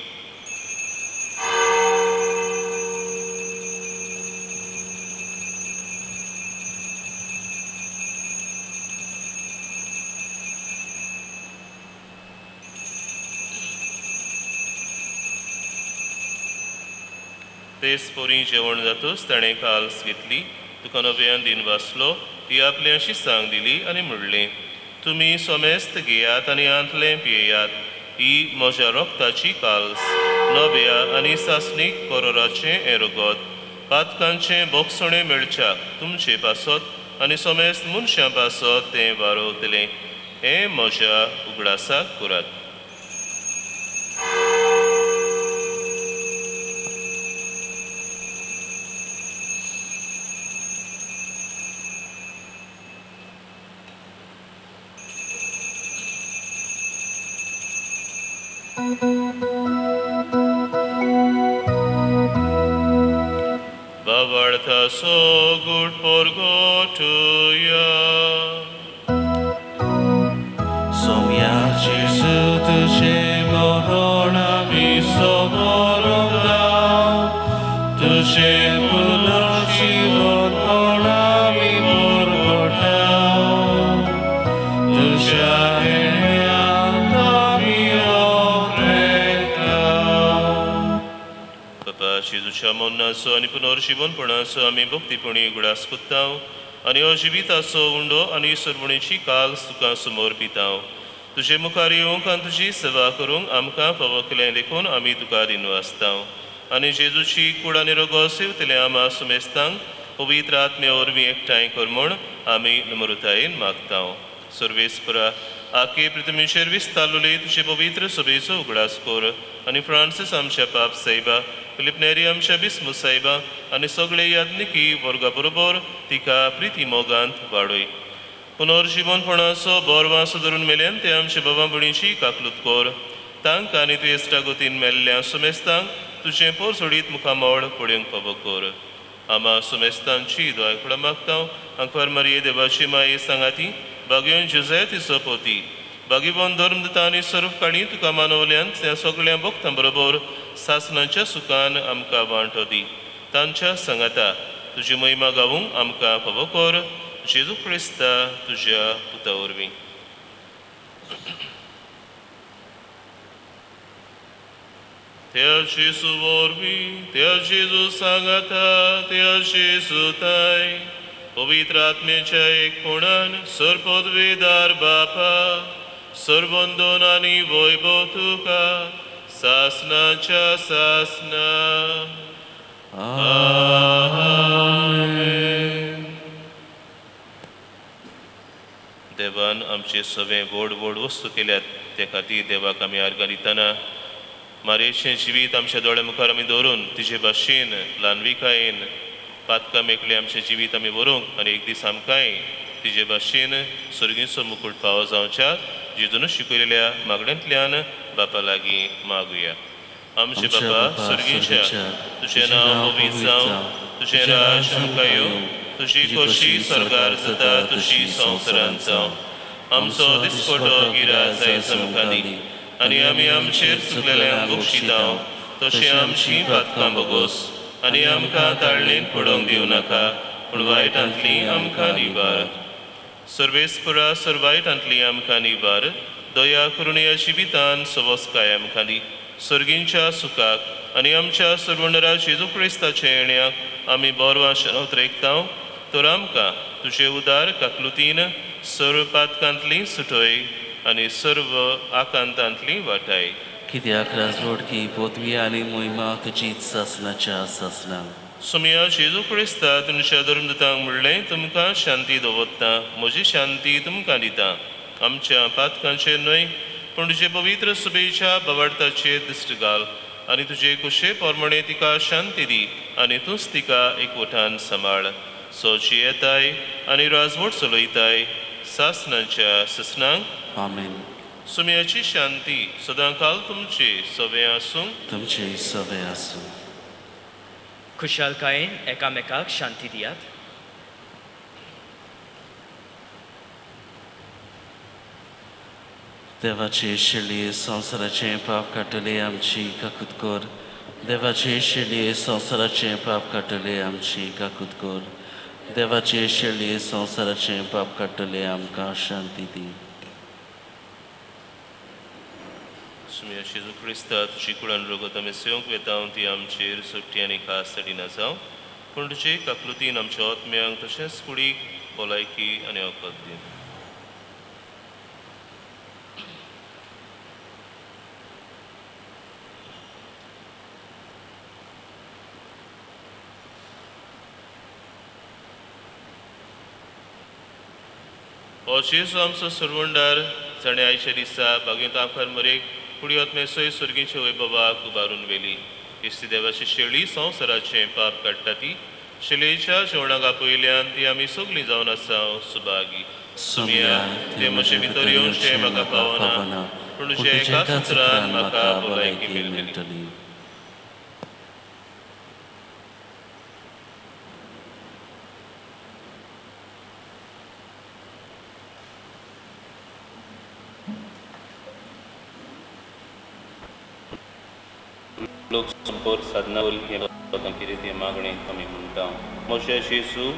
तेच पोरी जेवण जातूच ताणें काल्स घेतली, तुका नव्यान दिन वाचलो, ती आपली अशी सांग दिली आनी म्हणलें, तुमी समेस्त घेयात आनी आंतलें पियेयात, ही म्हज्या रक्ताची काल्स, नव्या आनी सासणीक करोराचें हें रगत, पातकांचें बोगसणें मेळच्याक तुमचे पासत आनी समेस्त मनशां पासत तें वारोवतलें, हें म्हज्या उगडासाक करात। So good for go to ya.
Somya Jesu tuše morona mi somoronda, tuše punošivona mi morgota, tuša enya mi okreta.
बाबा जेजूच्या मरणाचो आनी पुनर्जीवनपणाचो आमी भक्तीपणी उगडास कोत्ता आनी हो जिविताचो उंडो आनी सरवणेची काल तुका समोर पिता। तुजे मुखार येवंक आनी तुजी सेवा करूंक आमकां फावो केलें देखून आमी तुका दिनवासता आनी जेजूची कूड आनी रगत सेवतले आमा सुमेस्तांक पवित्र आत्म्या वरवीं एकठांय कर म्हूण आमी नम्रतायेन मागता। सर्वेस्परा आखे पृथ्वीचेर विस्तारलेले तुजे पवित्र सभेचो उगडास कर आनी फ्रांसीस आमच्या पाप सायबा, फिलीप नेरी आमच्या बिस्मू सायबा आनी सगळे याज्ञिकी वर्गा बरोबर तिका प्रिती मोगांत वाडय। पुनर्जीवनपणाचो बोरवासो धरून मेल्यान ते आमच्या बाबा भयणीची काकलूत कर, तांकां आनी तुवें इश्टागतीन मेल्ल्या सुमेस्तांक तुजें पोरसोडीत मुखामळ पळोवंक फावो कर। आमा सुमेस्तांची दया मागता। आंकवार मारिये देवाची माये सांगाती, बागेवन जुझे तिचो पोती, बागेवन धर्मदता आनी सर्व काणी तुका मानवल्यान त्या सगळ्या भक्तां बरोबर सासणाच्या सुखान आमकां वांटो दी। तांच्या सांगाता तुजी महिमा गावूंक आमकां फावो कर, जेजू क्रिस्ता तुज्या पुता वरवीं। त्या जेजू वरवीं, त्या जेजू सांगाता, त्या जेजू ताय पवित्र आत्म्याच्या एकपणान सर्वपदवीदार बापा, सर्वंदन आनी वैभव तुका सासनाच्या सासना।
आमेन।
देवान आमचे सगळे व्हड व्हड वस्तू केल्यात, ते खातीर देवाक आमी आर्गां दितना मारयेचें जिवीत आमच्या दोळ्या मुखार आमी दवरून तिजे भाशेन ल्हानविकायेन पातकां मेकळें आमचें जिवीत आमी व्हरूंक आनी एक दीस आमकांय तिजे भाशेन सर्गीचो मुकूट फावो जावच्याक जेजून शिकयलेल्या मागण्यांतल्यान बापा लागीं मागुया। आमचे बापा सर्गीच्या, तुजें नांव पवित्र जावं, तुजें राज आमकां येवं, तुजी खोशी स्वर्गार जाता तशी संवसारांत जावं। आमचो दिसपटो गिराज आयज आमकां दी आनी आमी आमचेर चुकलेल्यांक बक्षिता तशें आमची पातकां बोगोस आनी आमकां ताळणेन पडोवंक दिवं नाका, पूण वायटांतली आमकां निवार। सर्वेस्परा सर्व वायटांतली आमकां निवार, दया करून ह्या जिवितान सवस्काय आमकां दी, सर्गींच्या सुखाक आनी आमच्या सर्वणरा जेजू क्रिस्ताच्या येण्याक आमी बरवा शनोत रेखता। तर आमकां तुजे उदार काकलुतीन सर्व पातकांतली सुटय आनी सर्व आकांतांतली वाटाय।
कित्याक राजवटकी पदवी आनी महिमा तुजीच सासनाच्या सासना।
सुमया जेजू क्रिस्ता तुमच्या धर्मदूतांक म्हणलें, तुमकां शांती दवरता, म्हजी शांती तुमकां दिता, आमच्या पातकांचेर न्हय पूण तुजे पवित्र सुबेच्या बवार्थाचेर दिश्ट घाल आनी तुजे कुशे प्रमाणे तिका शांती दी आनी तूंच तिका एकवटान सांबाळ. सो जियेताय आनी राजवट चलयताय सासणाच्या ससनांक.
आमेन.
सुम्याची शांती सदांकाल तुमचे सवे आसूं.
तुमचे सवे आसूं.
खुशालकायेन एकामेकाक शांती दियात.
देवाचे शेळये संवसाराचें पाप काडटले आमची काकूत कर. देवाचे शेळये संवसाराचें पाप काडटले आमची काकूत कर. देवाचे शेळये संवसाराचें पाप काडटले आमकां शांती दी.
सुम्या जेजू क्रिस्ता तुजी कुळान रगत आमी सेवंक वेता ती आमचेर सुट्टी आनी खास तडिना जावं, पूण तुजे काकलुतीन आमच्या आत्म्यांक तशेंच कुडीक भलायकी आनी वखद दी. हो जेजू आमचो सरवंडार जाणें आयच्या दिसा बागेंत आमखार मरेक कुडी आत्मे सय सुर्गींच्या वैभवाक उबारून व्हेली. इस्ती देवाची शेळी संवसाराचें पाप काडटा ती शेळयेच्या जेवणाक आपयल्यान ती आमी सगळीं जावन आसा सुभागी. सुम्या तें म्हजे भितर येवचें म्हाका पावना, पूण तुज्या एका सुत्रान म्हाका भलायकी मेळटली. लोक संपर्क साधना वरवीं कितें तें मागणें आमी म्हणटा. म्हज्या जेजू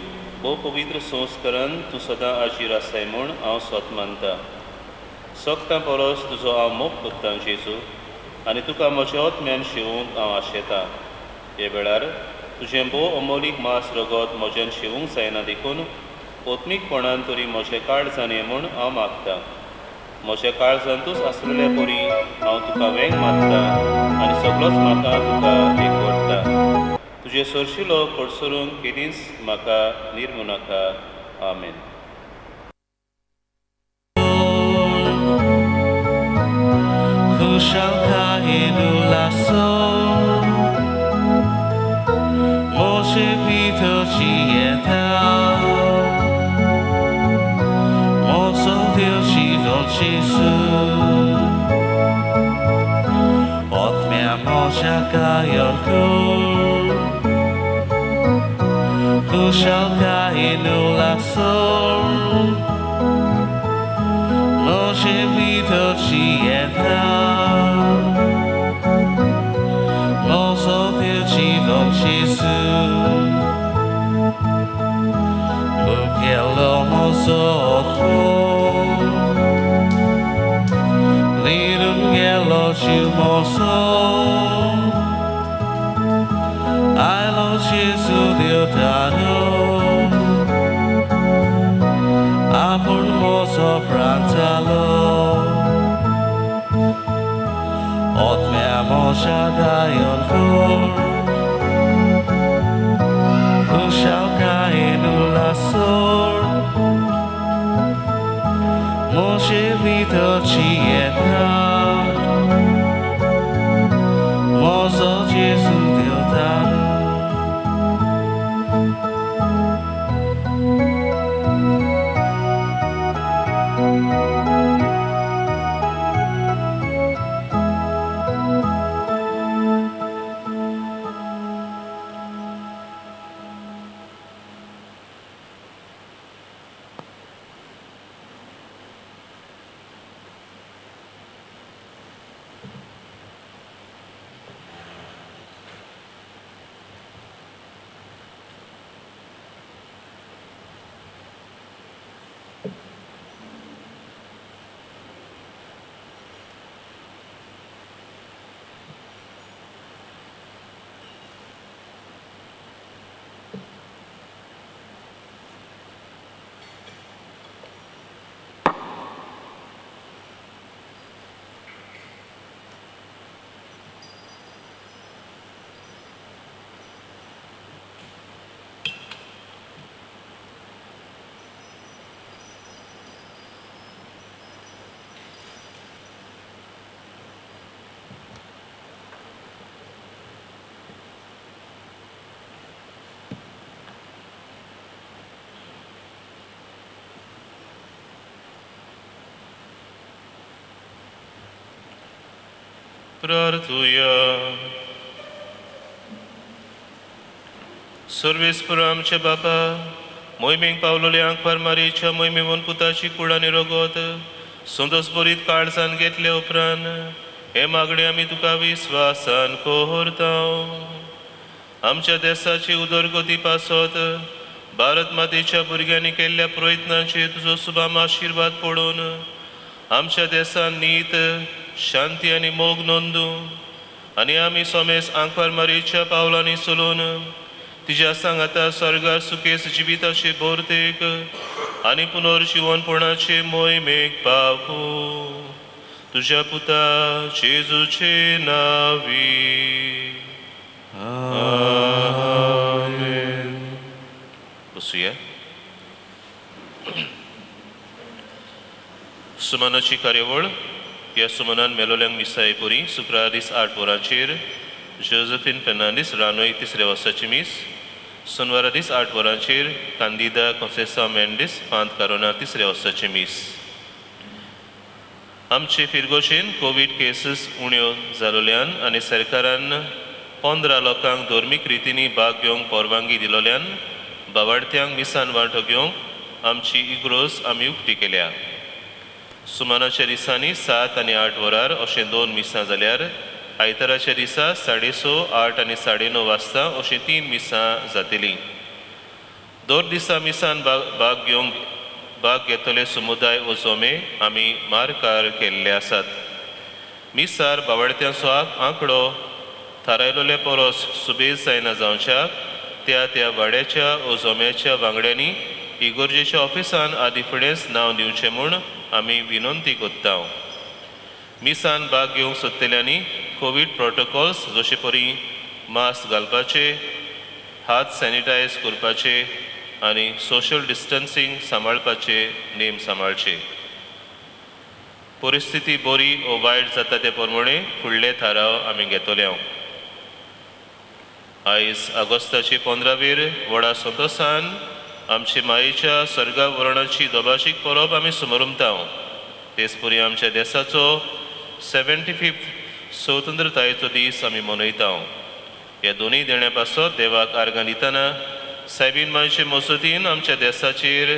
भोव पवित्र संस्कारान तूं सदां आजीर आसाय म्हूण हांव स्वत मानता. सोगतां परस तुजो हांव मोग करतां जेजू आनी तुका म्हज्या आत्म्यान शिवूंक हांव आशेतां. हे वेळार तुजें भोव अमोलीक मांस रगत म्हज्यान शिवूंक जायना देखून आत्मीकपणान तरी म्हजें काळजान ये म्हूण हांव मागतां. म्हज्या काळजांतूच आसलेल्या परी हांव तुका वेंग मारता आनी सगळोच म्हाका तुका एकवटता. तुजे सरशिलो कडसरून केदींच म्हाका निर्मू नाका. आमेन.
खुशालकायेन उल्हासो म्हजे भितर जियेता म्हजो देव जिवन जेजू आत्म्या म्हज्या गायन कर. खुशालकायेन उल्हासो म्हजे भितर जियेता म्हजो देव जिवन जेजू मुखेलो म्हजो आत्मो न्हिदून गेलो जीव म्हजो आयलो जेजू देवतारो आपूण म्हजो प्राण जालो. आत्म्या म्हज्या गायन कर खुशालकायेन उल्हासो म्हजे भितर जियेता म्हजो जेजू देवतारो.
प्रार्थुया. सर्वेस्पर आमचे बापा, मोहिमेक पावलोले आंकवार मारयेच्या मोहिमेवन पुताची कूड आनी रगत संतोस बरीत काळजान घेतले उपरांत हे मागणे आमी तुका विस्वासान कोहरता. आमच्या देसाची उदरगती पासत भारत मातेच्या भुरग्यांनी केल्ल्या प्रयत्नांचेर तुजो सुभाम आशिर्वाद पडून आमच्या देसान नीत, शांती आनी मोग नोंदू आनी आमी सोमेस आंकवार मारयेच्या पावलांनी चलून तिज्या सांगाता स्वर्गार सुकेस जिविताचे भोरतेक आनी पुनर्जिवनपणाचे मोहिमेक पावू. तुज्या पुता जेजूचे नावी. आमेन. बसुया. सुमनाची कार्यावळ. ह्या सुमनान मेलोल्यांक मिसाय पुरी शुक्रार दीस 8 वरांचेर जोसेफिन फेर्नांडीस रानोय तिसऱ्या वर्साची मीस. सोनवारा दीस 8 वरांचेर कांदिदा कोन्सेसांव मेंडीस फांत कारोना तिसऱ्या वर्साची मीस. आमचे फिरगोशेन कोवीड केसीस उण्यो जालोल्यान आनी सरकारान 15 लोकांक धर्मीक रितींनी भाग घेवंक परवानगी दिलोल्यान बावाडत्यांक मिसान वांटो घेवंक आमची इग्रोज आमी उक्ती केल्या. सुमानाच्या दिसांनी 7 आनी 8 वरार अशें 2 मिसां जाल्यार आयताराच्या दिसा 6:30, 8 आनी 9:30 वाजता अशीं 3 मिसां जातलीं. दर दिसा मिसान भाग घेतले समुदाय वो जोमे आमी मार्कार केल्ले आसात. मिसार बावडत्यांचो आंकडो थारायलोले परस सुबेज जायना जावच्याक त्या त्या वाड्याच्या वो जोम्याच्या वांगड्यांनी इगोर्जेच्या ऑफिसान आदी फुडेंच नांव दिवचें म्हूण आमी विनंती कोत्ता. मिसान भाग घेवंक सोदतल्यांनी कोवीड प्रोटोकॉल्स जशे परी मास्क घालपाचे, हात सॅनिटायज करपाचे आनी सोशल डिस्टन्सींग सांबाळपाचे नेम सांबाळचे. परिस्थिती बरी ओ वायट जाता ते प्रमाणे फुडले थाराव आमी घेतले. आयज ऑगस्टाचे 15वेर व्हडा संतोसान आमचे मायेच्या सर्गा वरणाची दोभाशीक परब आमी समरमता. तेच परी आमच्या देसाचो 75th स्वतंत्रतायेचो दीस आमी मनयता. ह्या दोनूय देण्या पासत देवाक आर्गां दितना सायबीन मायचे मसुदीन आमच्या देसाचेर,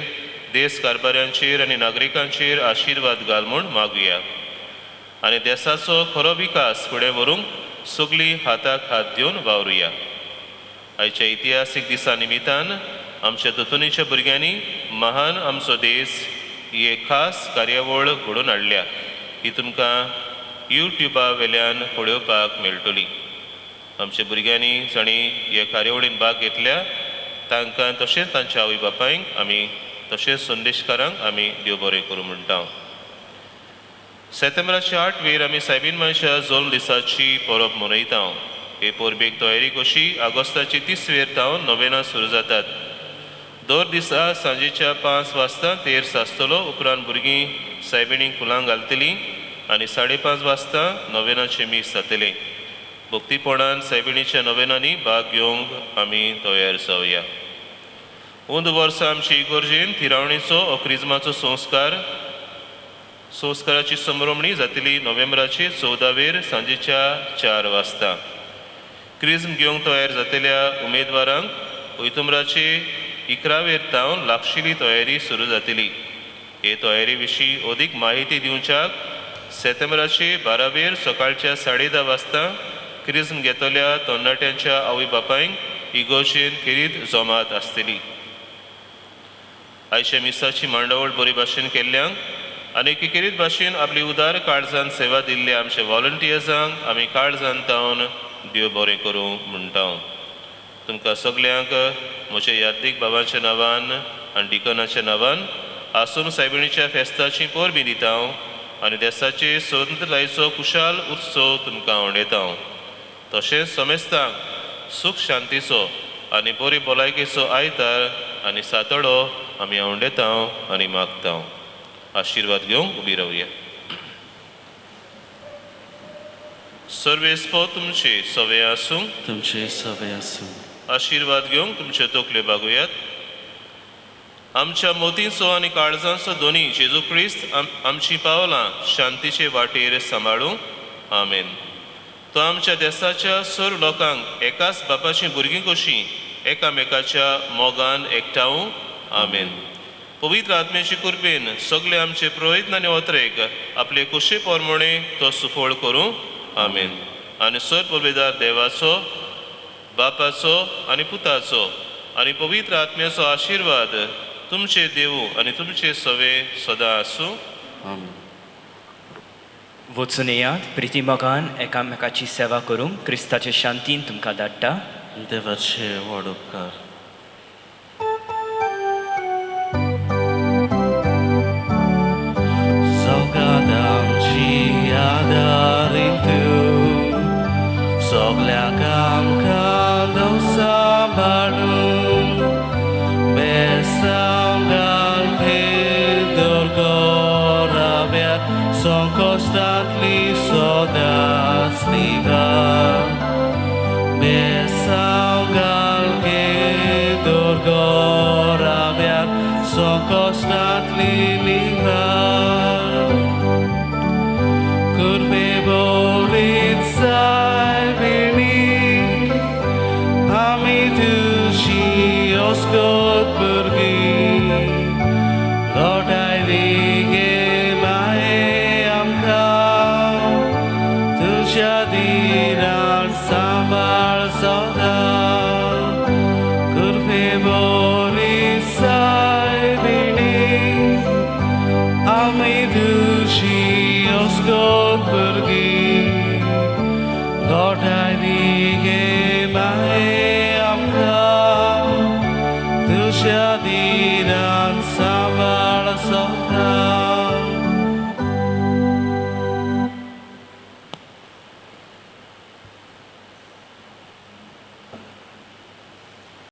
देश कारभाऱ्यांचेर आनी नागरिकांचेर आशिर्वाद घाल म्हूण मागुया आनी देसाचो खरो विकास फुडें व्हरूंक सगळीं हाताक हात दिवन वावरुया. आयच्या इतिहासीक दिसा निमितान आमच्या दोतोनीच्या भुरग्यांनी महान आमचो देस ही एक खास कार्यावळ घडोवन हाडल्या. ही तुमकां युट्युबा वेल्यान पळोवपाक मेळटली. आमच्या भुरग्यांनी जांणी हे कार्यावळीन भाग घेतल्या तांकां तशेंच तांच्या आवय बापायंक आमी तशेंच संदेशकारांक आमी देव बरें करूं म्हणटा. सप्टेंबराच्या 8 वेर आमी सायबीन मायच्या जल्म दिसाची परब मनयता. हे परबेक तयारी कशी ऑगस्टाची 30 वेर तावन नोवेनां सुरू जातात. दर दिसा सांजेच्या 5 वाजता तेर्स आसतलो. उपरांत भुरगीं सायबिणीक फुलां घालतलीं आनी 5:30 वाजता नोवेनाचें मीस जातलें. भक्तीपणान सायबिणीच्या नोवेनांनी भाग घेवंक आमी तयार जावया. अंदू वर्सा आमची इगोर्जेन थिरावणीचो ओ क्रिज्माचो संस्काराची समरमणी जातली नोव्हेंबराचे 14 वेर सांजेच्या 4 वाजता. क्रिज्म घेवंक तयार जातल्या उमेदवारांक ओयतुमराचे 11 वेर तावन लागशिली तयारी सुरू जातली. हे तयारी विशीं अदीक माहिती दिवच्याक सप्टेंबराचे 12 वेर सकाळच्या 10:30 वाजता क्रिज्म घेतल्या तरणाट्यांच्या आवय बापायंक इगोर्जेन खेरीत जमात आसतली. आयच्या मिसाची मांडावळ बरी भाशेन केल्ल्यांक आनी एकेकेरीत भाशेन आपली उदार काळजान सेवा दिल्ल्या आमच्या वॉलंटियर्सांक आमी काळजान तावन देव बरें करूं म्हणटा. तुमकां सगल्यांक म्हज्या यादीक बाबाच्या नांवान आनी डिकनाच्या नांवान आसूम सायबिणीच्या फेस्ताची परबीं दिता आनी देसाचे स्वतंत्रतायेचो खुशाल उत्सव तुमकां आवडयता. तशेंच समेस्तांक सूख शांतीचो आनी बरी भलायकेचो आयतार आनी सातडो आमी आवडयता आनी मागता. आशिर्वाद घेवंक उबी रावया. सर्वेस्पो तुमचे सवे आसूं,
तुमचे सवे आसूं.
आशिर्वाद घेवंक तुमच्यो तकल्यो बागोयात. आमच्या मोतींचो आनी काळजांचो दोनी जेजू क्रिस्त आमची पावलां शांतीचे वाटेर सांबाळूं. आमेन. तो आमच्या देसाच्या सर्व लोकांक एकाच बापाची भुरगीं कशीं एकामेकाच्या मोगान एकठांव. आमेन. पवित्र आत्म्याची कृपेन सगळे आमचे प्रयत्न आनी ओत्रेक आपले कुशे प्रमाणे तो सुफळ करूं. आमेन. आनी सर पवित्र देवाचो, बापाचो आनी पुताचो आनी पवित्र आत्म्याचो आशिर्वाद तुमचे देवू आनी तुमचे सवे सदां आसूं.
आमेन.
वचून येयात प्रिती मोगान एकामेकाची सेवा करूंक. क्रिस्ताचे शांतीन तुमकां धाडटा.
देवाचे व्हड उपकार. सगळ्यात आमची आदारीन तूं, सगळ्यांक आमकां तूं सांबाळून, बेसांव घालपी दुर्गोराव्या संकश्टांतली सदांच निवार. बेसांव घालपी दुर्गोराव्या संकश्टांतली निवार. कृपे बोरीत सायबिणी आमी तुजी ओस्कोत भुरगीं, घोटाय गे माये आमकां तुज्या दिरान सांबाळ सदां. कृपे बोरीत सायबिणी आमी तुजी ओस्कोत भुरगीं, घोटाय गे माये आमकां तुज्या दिरान सांबाळ सदां.